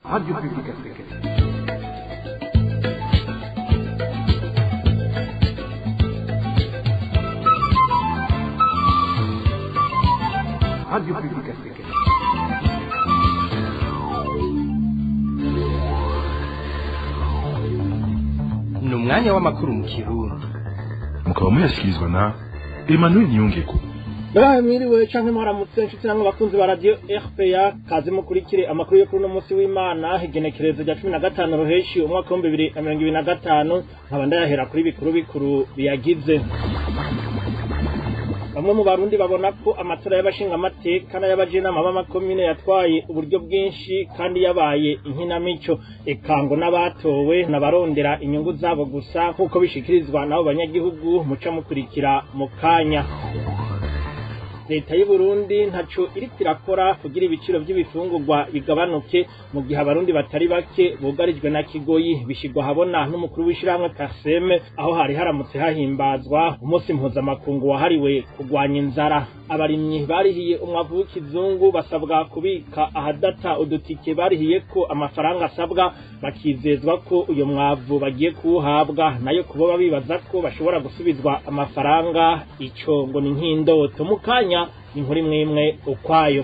Radio Publique Africaine. Radio Publique Africaine. Ni umwanya w'amakuru mu Kirundi. Mukaba muyashyikirizwa na Emmanuel Niyongeko. Ndabahaye mwiriwe canke mwaramutse nshuti namwe bakunzi ba radio RPA, kaze mukurikire amakuru yo kuri uno munsi w'Imana, igenekerezo rya 15 Ruheshi umwaka wa 2025, nkaba ndayahera kuri bikuru bikuru biyagize. Bamwe mu Barundi babona ko amatora y'abashingamateka n'ay'abajenama b'amakomine yatwaye uburyo bwinshi kandi yabaye inkinamico, eka ngo n'abatowe n'abarondera inyungu zabo gusa, nk'uko bishikirizwa n'abo banyagihugu muca mukurikira mu kanya. Leta y'u Burundi ntaco iriko irakora kugira ibiciro vy'ibifungurwa bigabanuke, mu gihe abarundi batari bake bugarijwe na kigoyi, bishigwa habona n'umukuru w'ishirahamwe Parseme, aho hari haramutse hahimbazwa umunsi mpuzamakungu wahariwe kurwanya inzara. Abarimyi barihiye umwavu w'ikizungu basabwa kubika ahadata udutike barihiyeko amafaranga asabwa, bakizezwa ko uyo mwavu bagiye kuwuhabwa, nayo kuboba bibaza ko bashobora gusubizwa amafaranga, ico ngo ni nk'indoto. Mu kanya inkuru imwe ukwayo.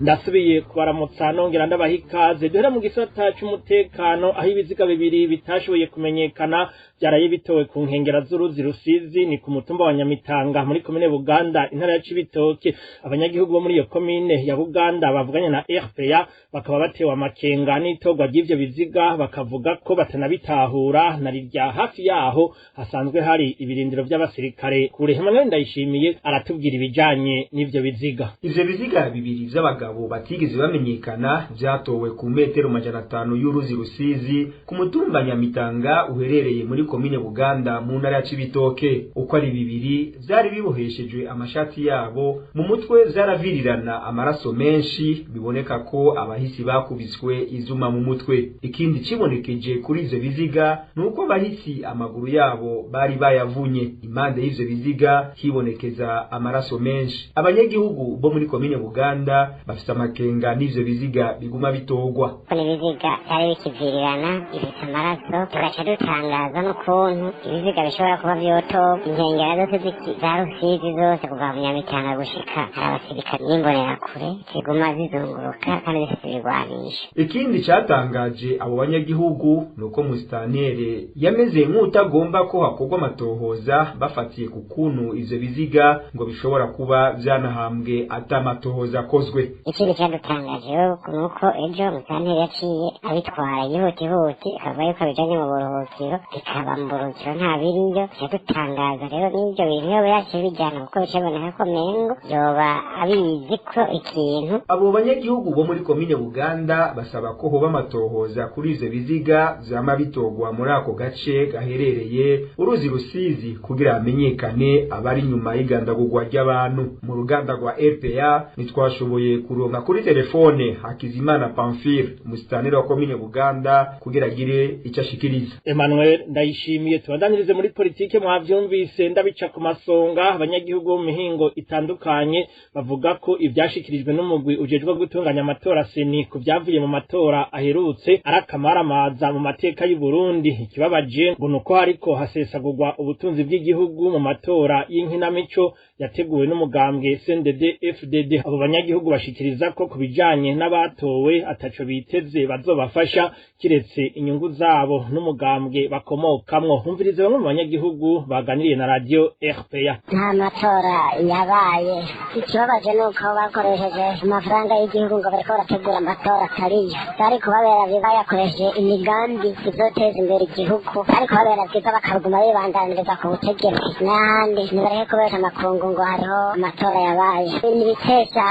Ndasubiye kubaramutsa nongera ndabaha ikaze. Duhera mu gisata c'umutekano, aho ibiziga bibiri bitashoboye kumenyekana vyaraye bitowe ku nkengera z'uruzi Rusizi, ni ku mutumba wa Nyamitanga muri komine Buganda, intara ya Cibitoke. Abanyagihugu bo muri iyo komine ya Buganda bavuganye na RPA bakaba batewe amakenga n'itorwa ry'ivyo biziga, bakavuga ko batanabitahura na rirya hafi yaho hasanzwe hari ibirindiro vy'abasirikare. Kure Emmanuel Ndayishimiye aratubwira ibijanye n'ivyo biziga. Ivyo biziga bibiri vy'abagabo batigeze bamenyekana vyatowe ku metero 500 y'uruzi Rusizi ku mutumba Nyamitanga uherereye muri komine Buganda mu ntara ya Cibitoke. Uko ari bibiri vyari biboheshejwe amashati yabo, mu mutwe vyaravirirana amaraso menshi, biboneka ko abahisi bakubiswe izuma mu mutwe. Ikindi cibonekeje kuri ivyo biziga nuko abahisi amaguru yabo bari bayavunye. Impande y'ivyo biziga hibonekeza amaraso menshi. Abanyagihugu bo muri komine Buganda bafise amakenga n'ivyo biziga biguma bitogwa. Ko ibiziga vyari bikivirirana bifise amaraso, tugaca dutangaza n'ukuntu ibiziga bishobora kuba vyotorwa inkengera zose za Rusizi zose kuva mu Nyamitanga gushika, hari abasirikare n'imbonerakure ziguma zizunguruka kandi zifise ibigwanisho. Ikindi catangaje abo banyagihugu nuko musitanere yameze nk'utagomba ko hakorwa amatohoza, bafatiye ku kuntu ivyo biziga ngo bishobora kuba vyanahambwe atamatohoza akozwe. Ikindi cyadutangaje rero nuko ejo musanteri yaciye abitwara yihutihuti, akavuga yuko abijanye mu buruhukiro, bikaba mu buruhukiro nta biriyo. Cyadutangaza rero n'ivyo bintu yoba yaciye bijana, kuko bicaboneka ko mengo yoba abizi ko ikintu. Abo banyagihugu bo muri komine Buganda basaba ko hoba amatohoza kuri ivyo biziga vyama bitogwa muri ako gace gaherereye uruzi Rusizi, kugira hamenyekane abari inyuma y'igandagurwa ry'abantu. Mu ruganda rwa RPA ntitwashoboye kuronka kuri telefone Hakizimana Pamphile, musitaneri wa komine Buganda, kugira agire ico ashikiriza. Emmanuel Ndayishimiye. Tubandanirize muri politike. Mwavyumvise ndabica ku masonga, abanyagihugu bo mu mihingo itandukanye bavuga ko ivyashikirijwe n'umugwi ujejwe gutunganya amatora CENI ku vyavuye mu matora aherutse ari akamaramaza mu mateka y'u Burundi. Ikibabaje ngo nuko hariko hasesagurwa ubutunzi bw'igihugu mu matora y'inkinamico yateguwe n'umugambwe CNDD FDD. Abo banyagihugu bashikiriza ko ku bijanye n'abatowe ataco biteze bazobafasha kiretse inyungu zabo n'umugambwe bakomokamwo. Humvirize bamwe mu banyagihugu baganiriye na radio RPA. Nta matora yabaye. Ikibabaje nuko bakoresheje amafaranga y'igihugu ngo bariko barategura amatora atariyo. Byari kubabera byiza bayakoresheje imigambi izoteza imbere igihugu, ariko kubabera byiza bakaguma bibandaniriza ku butegetsi. N'ahandi ntibareke kubesha amakungu ngo hariho amatora yabaye, ni ibitesha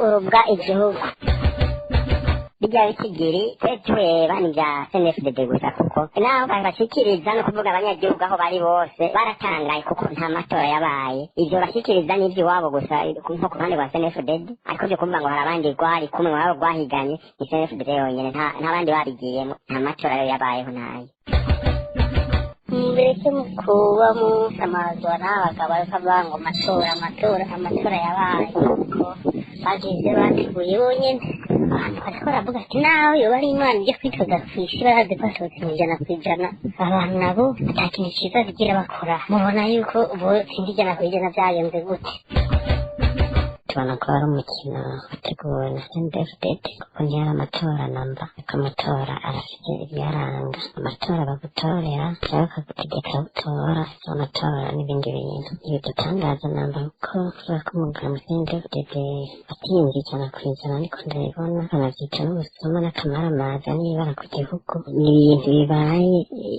urubwa igihugu. Bijya bitigiri twe tureba ni bya CNFDD gusa, kuko naho bashikiriza no kuvuga abanyagihugu aho bari bose baratangaye, kuko nta matora yabaye. Ivyo bashikiriza ni ivy'iwabo gusa, nko ku ruhande rwa CNFDD, ariko vyo kumva ngo hari abandi rwari kumwe wabo rwahiganye ni CNFDD yonyene, nta bandi babigiyemo, nta matora yo yabayeho ntayo. Mureke kuba musamazwa n'abagabo ariko avuga ngo amatora, amatora, amatora yabaye ko bagize bateguye bonyene. Abantu bariko baravuga ati nawe yoba ari Imana ijya kwitoza kw'isi, barazi ko basohotse 100%. Abantu nabo ata kintu ciza bigira bakora. Mubona yuko botsinda 100% vyagenze gute? Tubona ko ari umukino wateguwe na CNDD-FDD, kuko ntiyari amatora namba, ariko amatora arafite ibiyaranga. Amatora bagutorera cyangwa bakagutegeka gutora, amatora n'ibindi bintu ntibidutangaza namba, kuko kuvuga ko umugambwe CNDD-FDD watsinze 100% ariko ndabibona banavyita n'ubusuma n'akamaramaza n'ibara ku gihugu. Ni ibintu bibaye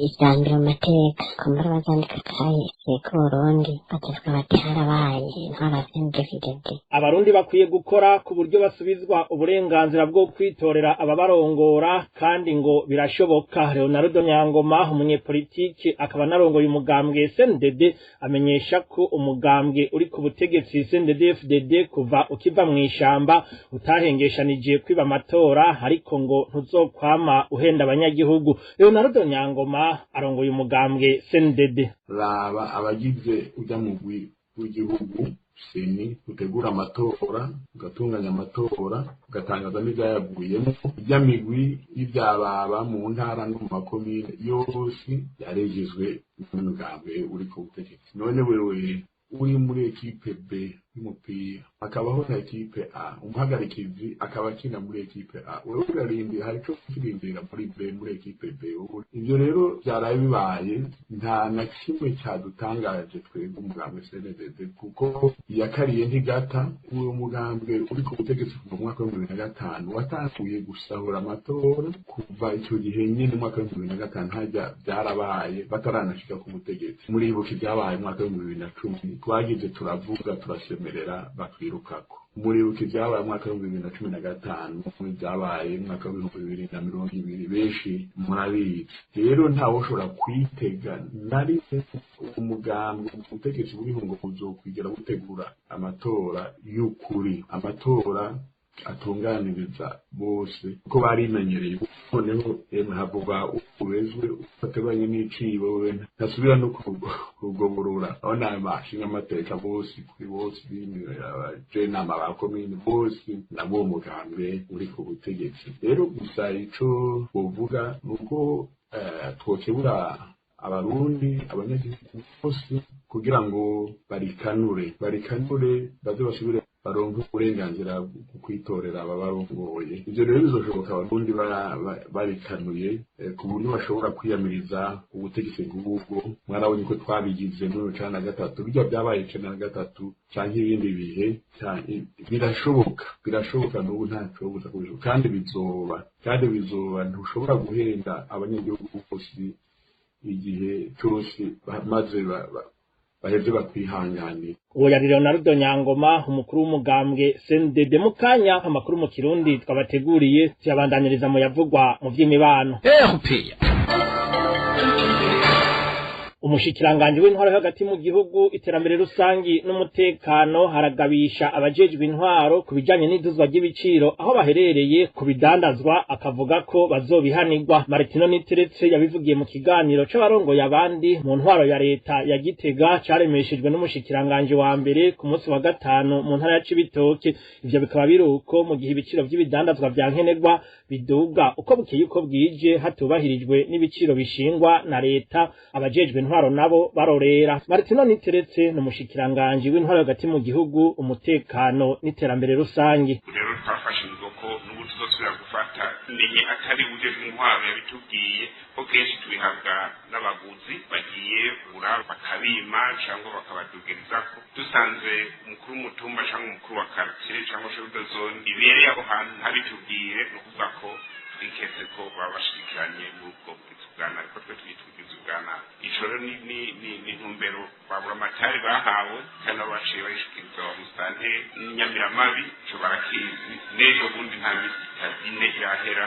ivya mbere mu mateka, kumbura bazandika kahise k'Uburundi bakavuga bati harabaye intwaro ya CNDD-FDD. Abarundi bakwiye gukora ku buryo basubizwa uburenganzira bwo kwitorera ababarongora, kandi ngo birashoboka. Leonardo Nyangoma, umunyepolitiki akaba anarongoye umugambwe SNDD, amenyesha ko umugambwe uri ku butegetsi CNDD-FDD kuva ukiva mw'ishamba utahengeshanije kwiba amatora, ariko ngo ntuzokwama uhenda abanyagihugu. Leonardo Nyangoma arongoye umugambwe SNDD. Raba abagize ujya mugwi w'igihugu CENI utegura amatora, ugatunganya amatora, ugatangaza n'ivyayavuyemo. Ijya migwi y'ivyababa mu ntara no mu makomine yose yarejejwe n'umugambwe uri ku butegetsi. None wewe uri muri ekipe B y'umupira, hakabaho na ekipe A, umuhagarikizi akaba akina muri ekipe A, wewe urarindira, hari ico ukirindira muri B, muri ekipe B. Ivyo rero vyaraye bibaye, nta na kimwe cyadutangaje twebwe umugambwe CNDD, kuko iyakariye ntigata. Uwo mugambwe uri ku butegetsi kuva mu mwaka w'2005 watanguye gusahura amatora kuva ico gihe nyene, mu mwaka w'2005 hajya vyarabaye bataranashika ku butegetsi. Muribuka ibyabaye mu mwaka w'2010, twagize turavuga turasemerera batwirukako. Muribuka ibyabaye mu mwaka w'2015, ibyabaye mu mwaka w'2020, benshi murabizi. Rero ntawe ushobora kwitega na rimwe umugambwe ubutegetsi buriho ngo buzokwigera butegura amatora y'ukuri, amatora atunganiriza bose, kuko barimenyereye. Noneho emwe havuga ubezwe ufateganye n'icibo, wewe ntasubira no kugoborora. Aho n'abashinga amateka bose kuri bose, abajenama ba komine bose, nabo mugambwe uri ku butegetsi. Rero gusa ico bovuga ni uko twokebura Abarundi, abanyagihugu bose, kugira ngo barikanure, barikanure, baze basubire baronke uburenganzira bwo kwitorera ababarongoye. Ivyo rero bizoshoboka Abarundi barikanuye ku buryo bashobora kwiyamiriza ubutegetsi bw'ubwo. Mwarabonye ko twabigize muri 93, bijya byabaye 93 canke ibindi bihe, birashoboka, birashoboka n'ubu ntacobuza kubishoboka, kandi bizoba, kandi bizoba. Ntushobora guhenda abanyagihugu bose igihe cose maze baheze bakwihanganira. Uwo yari Leonardo Nyangoma, umukuru w'umugambwe CNDD. Mu kanya amakuru mu Kirundi twabateguriye tuyabandaniriza mu yavugwa mu vy'imibano. Umushikiranganji w'intwaro yo hagati mu gihugu, iterambere rusangi n'umutekano haragabisha abajejwe intwaro ku bijanye n'iduzwa ry'ibiciro aho baherereye ku bidandazwa, akavuga ko bazobihanirwa. Martino Niteretse yabivugiye mu kiganiro c'abarongoye abandi mu ntwaro ya leta ya Gitega caremeshejwe n'umushikiranganji wa mbere ku munsi wa gatanu mu ntara ya Cibitoke. Ivyo bikaba biruko mu gihe ibiciro vy'ibidandazwa vya nkenerwa biduga uko bukeye uko bwije, hatubahirijwe n'ibiciro bishingwa na leta, abajejwe intwaro nabo barorera. Martino Niteretse ni umushikiranganji w'intwaro hagati mu gihugu, umutekano n'iterambere rusangi. Rero twafashe ingingo ko n'ubu tuzosubira gufata, menye atari ujejwe intwaro yabitubwiye, ko kenshi tubihabwa n'abaguzi bagiye kugura bakabima cyangwa bakabadugerizako. Dusanze umukuru w'umutumba cyangwa umukuru wa quartier cyangwa chef de zone ibereye aho hantu ntabitubwire, ni ukuvuga ko twiketse ko baba bashigikiranye muri ubwo bugizi bwa nabi, ko twe twita ubugizi bwa nabi. Ico rero ni intumbero baburamatari bahawe, kandi nabo baciye bayishikiriza wa musitanteri n'inyamiramabi. Ico barakizi. N'ejo bundi nta misi ine irahera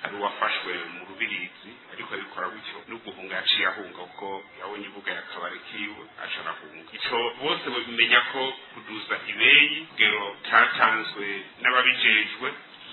hari uwafashwe mu Rubirizi ariko abikora gutyo, n'uguhunga yaciye ahunga kuko yabonye ibuga yakabari kiwe aca arahunga. Ico bose bamenya ko kuduza ibeyi kugero katanzwe n'ababijejwe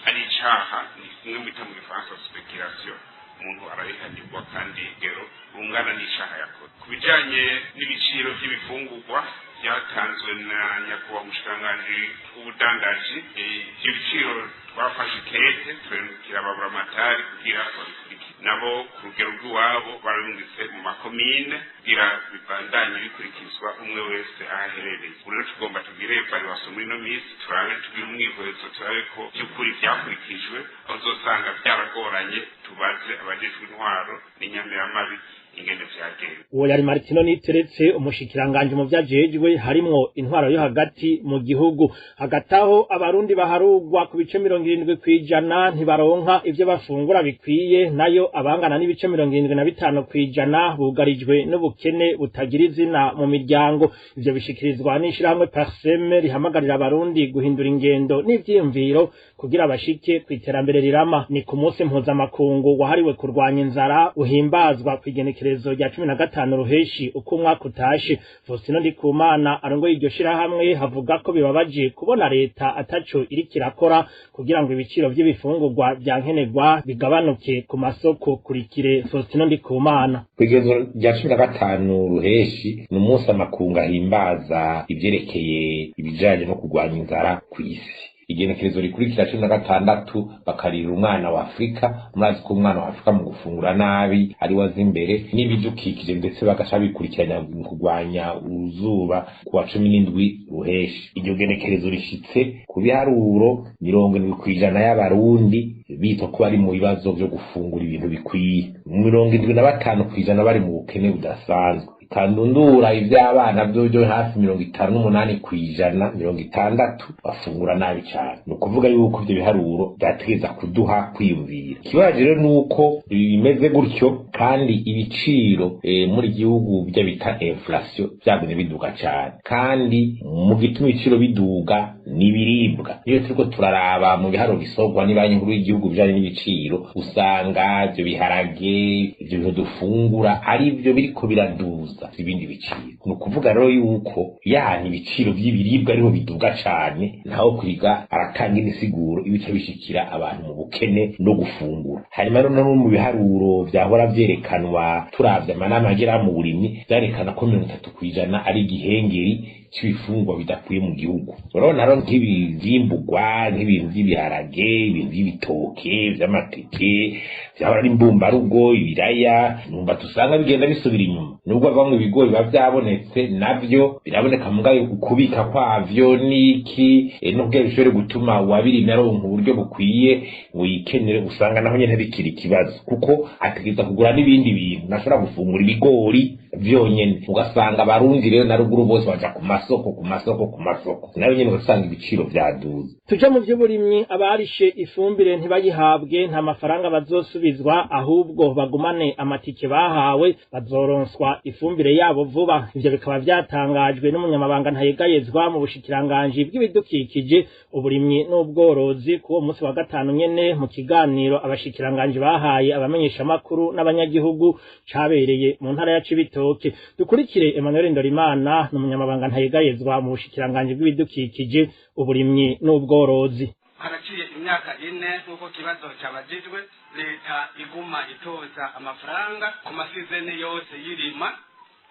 ari icaha, ni kimwe mwita mu Gifaransa speculation. Umuntu arabihanirwa kandi gero bungana n'icaha yakoze. Ku bijanye n'ibiciro vy'ibifungurwa byatanzwe na nyakubahwa umushikiranganji w'ubudandaji, ivyo biciro twafashe kete turarungikira ababuramatari kugira babikurikire, nabo ku rugero rw'iwabo bararungitse mu makomine kugira bibandanye bikurikizwa umwe wese aho aherereye. Ubu rero tugomba tugire evaluation muri ino minsi, turabe, tugire umwihwezo, turabe ko vy'ukuri vyakurikijwe. Aho uzosanga vyaragoranye, tubaze abajejwe intwaro n'inyamiramabi ingene vyagenze. Uwo yari Martino Niteretse, umushikiranganje mu vyajejwe harimwo intwaro yo hagati mu gihugu. Hagati aho, abarundi baharugwa ku bice 70% ntibaronka ivyo bafungura bikwiye, nayo abangana n'ibice 75% bugarijwe n'ubukene butagira izina mu miryango. Ivyo bishikirizwa n'ishirahamwe Parsem rihamagarira abarundi guhindura ingendo n'ivyiyumviro kugira bashike kw'iterambere rirama. Ni ku munsi mpuzamakungu wahariwe kurwanya inzara uhimbazwa kw'igenekerezo rya 15 ruheshi uko umwaka utashe. Faustin Ndikumana arongoye iryo shirahamwe havuga ko bibabaje kubona leta ataco iriko irakora kugira ngo ibiciro vy'ibifungurwa vya nkenerwa bigabanuke ku masoko. Kurikire Faustin Ndikumana. Kw'igenekerezo rya 15 ruheshi ni umunsi amakungu ahimbaza ivyerekeye ibijanye no kurwanya inzara kw'isi. Igenekerezo rikurikira, 16, bakarira umwana wa Afurika. Murazi ko umwana wa Afurika mu gufungura nabi ari waza imbere n'ibidukikije, ndetse bagaca bikurikiranya mu kurwanya uruzuba ku wa 17 ruheshi. Iryo genekerezo rishitse ku biharuro 70% y'abarundi bitwa ko bari mu bibazo vyo gufungura ibintu bikwiye, 75% bari mu bukene budasanzwe. Kandundura ivy'abana vyo hafi 58%, 60 bafungura nabi cane. Ni ukuvuga yuko ivyo biharuro vyategeza kuduha kwiyumvira. Ikibazo rero ni uko bimeze gutyo kandi ibiciro muri gihugu byo bita inflation vyagumye biduga cane, kandi mu gituma ibiciro biduga n'ibiribwa. Iyo turiko turaraba mu biharuro bisorwa ni Banki Nkuru y'igihugu bijanye n'ibiciro, usanga ivyo biharage, ivyo bintu dufungura, ari vyo biriko biraduza ibindi biciro. Ni ukuvuga rero yuko yani ibiciro vy'ibiribwa ariho biduga cane, ntaho kwiga aratanga imisiguro ibice bishikira abantu mu bukene no gufungura. Hanyuma rero no mu biharuro vyahora vyerekanwa, turavye amanama agera mu burimyi, vyarekana ko 30% ari igihengeri c'ibifungwa bidakwiye mu gihugu. Urabona rero nk'ibivyimbugwa, nk'ibintu vy'ibiharage, ibintu vy'ibitoke, vy'amateke vyahora ari imbumbarugo, ibiraya, numva tusanga bigenda bisubira inyuma. Nubwo bamwe ibigori biba vyabonetse, navyo biraboneka, mugayo ukubika kwavyo niki nubwo bishobore gutuma uwabirimye aronka uburyo bukwiye ngo yikenere, usanga naho nyene bikiri ikibazo, kuko ategereza kugura n'ibindi bintu, ntashobora gufungura ibigori vyonyene. Ugasanga abarundi rero na ruguru bose baja ku masoko, ku masoko, ku masoko, nayo nyene ugasanga ibiciro vyaduze. Tuje mu vy'uburimyi. Abarishe ifumbire ntibayihabwe nta mafaranga bazosubizwa, ahubwo bagumane amatike bahawe, bazoronswa ifumbire yabo vuba. Ivyo bikaba vyatangajwe n'umunyamabanga ntayegayezwa mu bushikiranganji bw'ibidukikije, uburimyi n'ubworozi ku uwo munsi wa gatanu nyene, mu kiganiro abashikiranganji bahaye abamenyeshamakuru n'abanyagihugu cabereye mu ntara ya Cibitoke. Dukurikire Emmanuel Ndorimana, n'umunyamabanga ntayegayezwa mu bushikiranganji bw'ibidukikije, uburimyi n'ubworozi. Haraciye imyaka 4 nk'uko kibazo cyabajijwe, leta iguma itoza amafaranga ku masizeni yose y'irima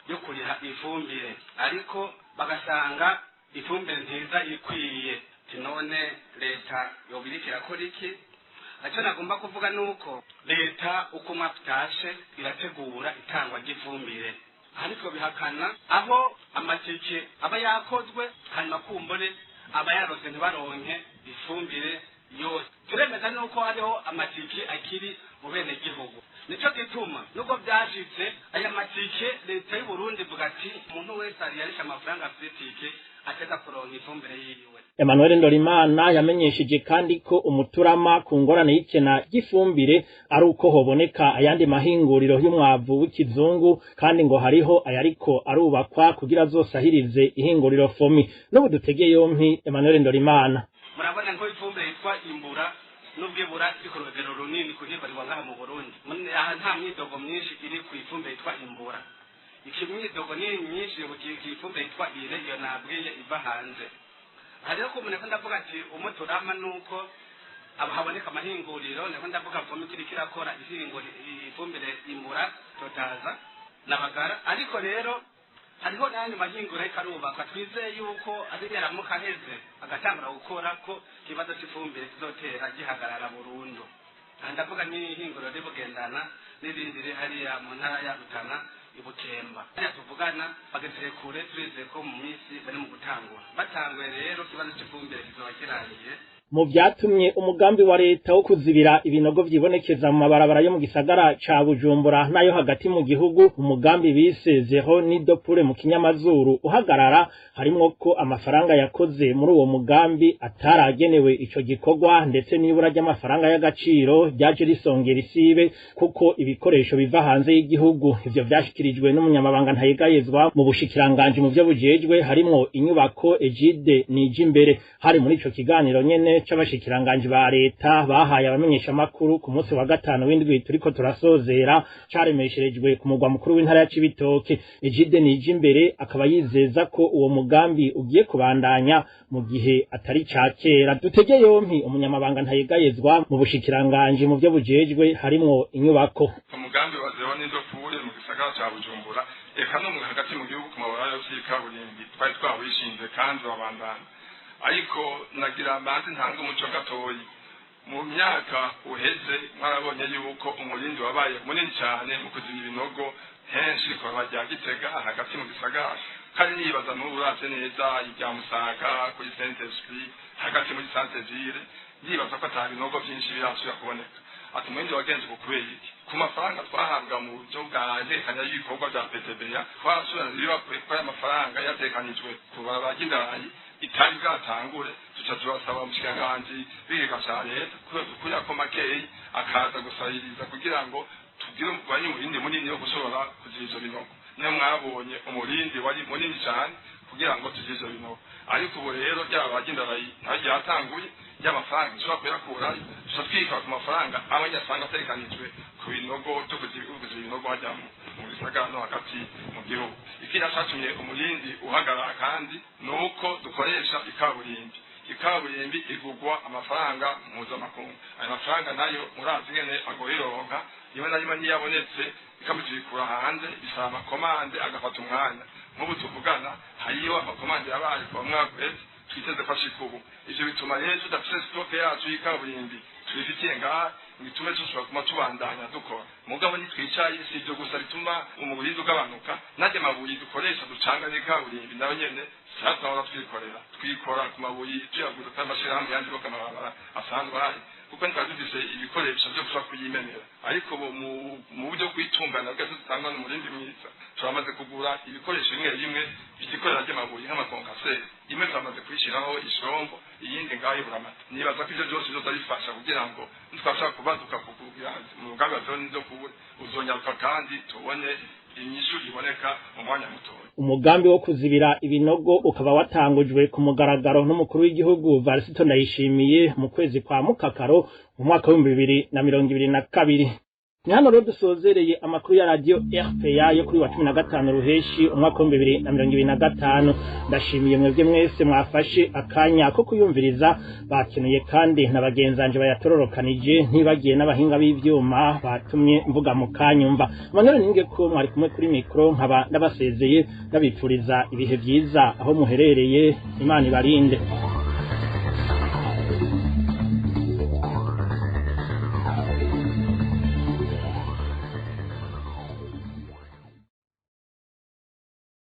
yo kuriha ifumbire, ariko bagasanga ifumbire ntiza ikwiye. None leta yobirika irakora iki? Icyo nagomba kuvuga ni uko leta uko umwaka utashe irategura itangwa ry'ifumbire, ariko bihakana aho amatike aba yakozwe, hanyuma kumbure aba yarose ntibaronke ifumbire yose. Turemeza nuko hariho amatike akiri mu bene gihugu. Nico gituma nubwo byashitse aya matike, leta y'u Burundi ivuga ati umuntu wese ariyarisha amafaranga afite itike ateza kuronka ifumbire yiwe. Emmanuel Ndorimana yamenyesheje kandi ko umuturama ku ngorane y'ikena ry'ifumbire ari uko hoboneka ayandi mahinguriro y'umwavu w'ikizungu, kandi ngo hariho ayariko arubakwa kugira azosahirize ihinguriro FOMI. N'ubu dutege yompi Emmanuel Ndorimana. Murabona ko ifumbire yitwa imbura, nubwo ibura iri ku rugero runini kuhibarirwa ngaha mu Burundi, aha nta myidogo myinshi iri ku ifumbire yitwa imbura. Iki myidogo ni myinshi ku ifumbire yitwa ire, iyo nabwiye iva hanze. Hariho kumenya ko ndavuga ati umuturama nuko Haboneka amahinguriro, niko ndavuga vome kiriko irakora ihingura ifumbire imbura totaza nabagara. Ariko rero hariho n'ayandi mahinguriro ariko arubakwa, twizeye yuko azigeramuka aheze agatangura gukora ko ikibazo cy'ifumbire kizotera gihagarara burundu. Aha ndavuga n'ihinguriro ribugendana n'irindi riri hariya mu ntara ya Rutana ibukemba, hariya tuvugana bageze kure, turizeye ko mu minsi bari mu gutangura. Batanguye rero ikibazo cy'ifumbire kizoba kirangiye. Mu vyatumye umugambi wa leta wo kuzibira ibinogo vyibonekeza mu mabarabara yo mu gisagara ca Bujumbura nayo hagati mu gihugu, umugambi bise zero nidopure mu kinyamazuru uhagarara, harimwo ko amafaranga yakoze muri uwo mugambi ataragenewe ico gikorwa, ndetse n'ibura ry'amafaranga y'agaciro ryaje risongera isibe kuko ibikoresho biva hanze y'igihugu. Ivyo vyashikirijwe n'umunyamabanga ntayegayezwa mu bushikiranganji mu vyo bujejwe harimwo inyubako Egide Nijimbere. Hari muri ico kiganiro nyene c'abashikiranganji ba leta bahaye abamenyesha makuru ku munsi wa gatanu w'indwi turiko turasozera, caremesherejwe ku mugwa mukuru w'intara ya Cibitoke. Egide Nijimbere akaba yizeza ko uwo mugambi ugiye kubandanya mu gihe atari ca kera. Dutege yompi umunyamabanga ntayegayezwa mu bushikiranganji mu vyo bujejwe harimwo inyubako. Umugambi wa zero nidopure mu gisagara ca Bujumbura eka no mu hagati mu gihugu ku mabarabara yose y'ikaburimbi twari twawishinze kandi babandanya, ariko nagira mbanze ntanga umuco gatoyi. Mu myaka uheze mwarabonye yuko umurindi wabaye munini cyane mu kuzima ibinogo henshi ku rya Gitega hagati mu gisagara, kandi nibaza n'ubu uravye neza irya Musaga kuri Saint Esprit hagati muri centre ville, nibaza ko ata binogo vyinshi birasubira kuboneka. Ati umurindi wagenze uko kubera iki? Ku mafaranga twahabwa mu buryo bwa ntekanya y'ibikorwa bya PTBA twarasubira ibibakuye ko aya mafaranga yatekanijwe ku barabara ry'indarayi itari bwatangure, tuca turasaba umushikiranganji w'ikigega ca leta kubera ko makeyi akaza gusahiriza kugira ngo tugire wari umurindi munini wo gushobora kugira ivyo binogo. Niyo mwabonye umurindi wari munini cane kugira ngo tugire ivyo binogo, ariko ubu rero ryaba ry'indarayi nayo ryatanguye, ry'amafaranga nshobora kuyakurayo, tuca twikora ku mafaranga amwe asanga ategekanijwe ku binogo vyo kuziba ibinogo harya mu gisagara no hagati mu gihugu. Ikindi catumye umurindi uhagarara kandi ni uko dukoresha ikaburimbi. Ikaburimbi igugwa amafaranga mpuzamakungu, ayo mafaranga nayo murazi ingene agoye ironka, rimwe na rimwe ntiyabonetse ikamutubikura hanze, bisaba amakomande agafata umwanya. Nk'ubu tuvugana hariyo amakomande yabaye kuva mu mwaka uheze twiteze ko ashika ubu. Ivyo bituma rero tudafise sitoke yacu y'ikaburimbi tubifitiye ngaha bitume dushobora kuma tubandanya dukora. Mugabo ntitwicaye, si ivyo gusa bituma umurindi ugabanuka, n'arya mabuye dukoresha ducanga n'ikaburimbi nayo nyene sasa twikorera twikora ku mabuye tuyaguza kandi amashirahamwe yandi yo amabarabara asanzwe ahari, kuko ntitwari dufise ibikoresho vyo gushobora kuyimenera. Ariko ubu mu buryo bw'itungana bwose dutangwa n'umurindi mwiza, turamaze kugura ibikoresho bimwe bimwe vyikorera ry'amabuye nk'amakonkaseri, imwe turamaze kuyishiraho ishombo, iyindi ngaho ibura amata. Nibaza ko ivyo vyose bizoza bifasha kugira ngo nitwashaka kubaduka kugira mu mugambi wa zero nidopure uzonyaruka kandi tubone inyishu iboneka mu mwanya mutoya. Umugambi wo kuzibira ibinogo ukaba watangujwe ku mugaragaro n'umukuru w'igihugu Varisito Ndayishimiye mu kwezi kwa Mukakaro mu mwaka w'ibihumbi 2022. Ni hano rero dusozereye amakuru ya radio RPA yo kuri wa 15 Ruheshi umwaka wa 2025. Ndashimiye mwebwe mwese mwafashe akanya ko kuyumviriza, bakenuye kandi na bagenzanje bayatororokanije, ntibagiye n'abahinga b'ivyuma batumye mvuga mu kanyumva. Manone ninge ko mwari kumwe kuri mikro, nkaba ndabasezeye ndabipfuriza ibihe vyiza aho muherereye. Imana ibarinde.